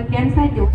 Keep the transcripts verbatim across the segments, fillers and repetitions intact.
Sekian sajo.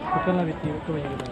Bukanlah B T W, itu banyak kita.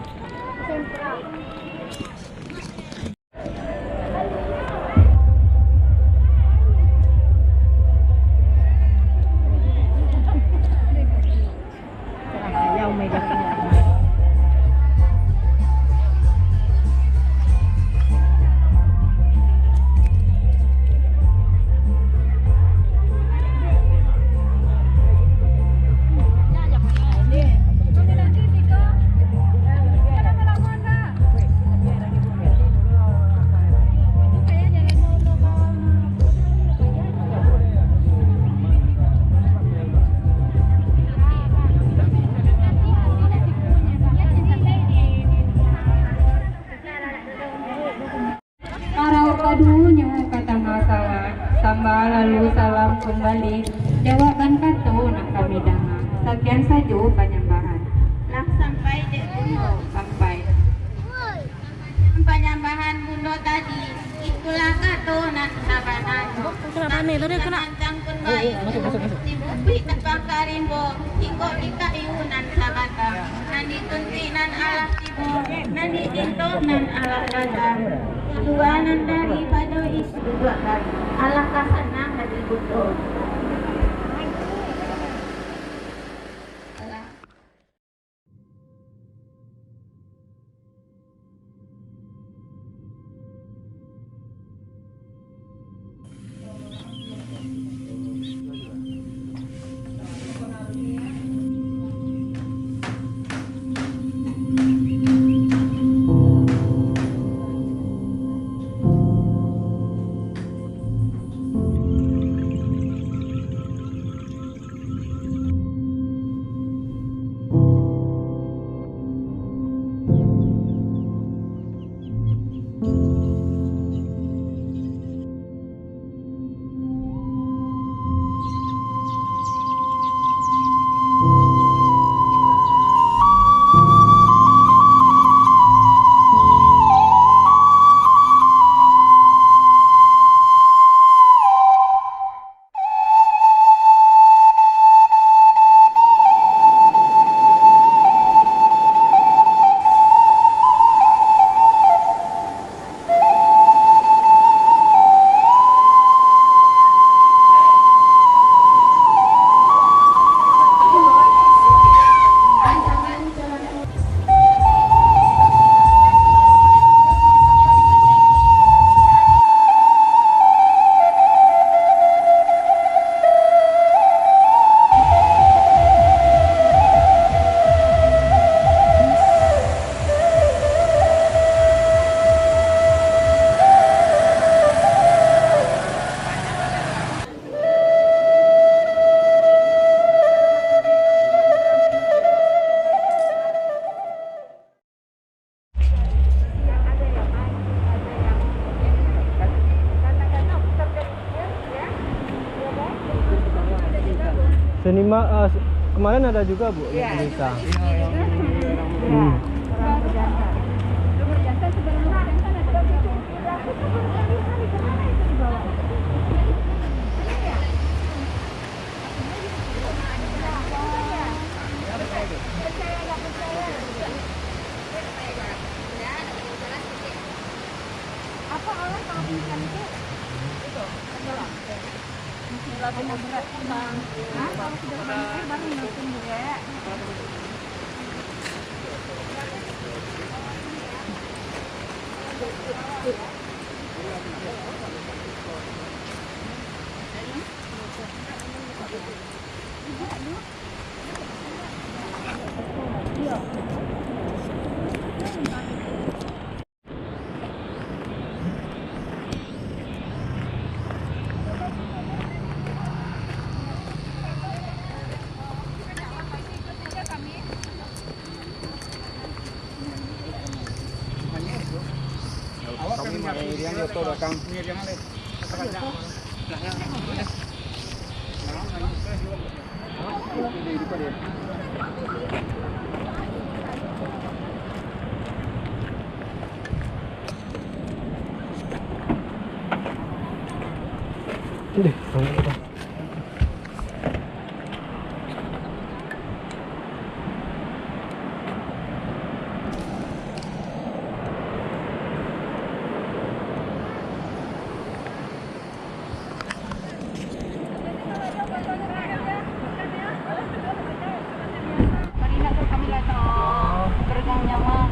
Karau kadunyo ka tangah sawah, sambah lalu salam kumbali, jawaban kato nan kami danga, sakian sajo panyambahan. Lah sampai dek Bundo? Sampai. Panyambahan Bundo tadi, itulah kato nan sabananyo. Kami samancang pun baik, tibuik tabang ka rimbo, iko di kayu nan sabatang, nan dituntuik nan alah tibo, nan dicinto nan alah datang. Dua nan daripado itu, dua kali alah ka sanang hati Bundo. Seniman, eh, se-, kemarin ada juga, Bu, yang berita. Hmm. Apa orang kalau pingsan itu? Itu, tenggelam. Karena berat. Nah, kalau sudah panas air, baru minum, ya. Kami main yang di oto belakang. Deh, kamu apa?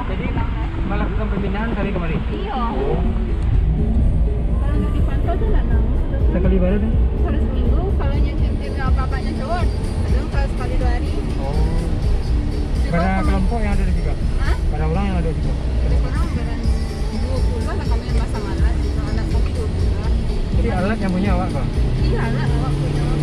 Jadi, malakukan pembinaan dari kemarin? Iyo. Oh. Kalau nak dipantau tu nak lama. Sakali bara tu? Kalau seminggu, kalau yang centil abak-abaknya cowok, kadang kalau sekali dua hari. Oh. Cuma bara kalau kelompok yang ada di siko? Hah? Bara urang yang ada di siko? Bara urang, bara duo puluah lah kami yang masang alat. Kalau anak kami duo puluah. Jadi alat yang punya awak ko? Iyo, alat awak punyo.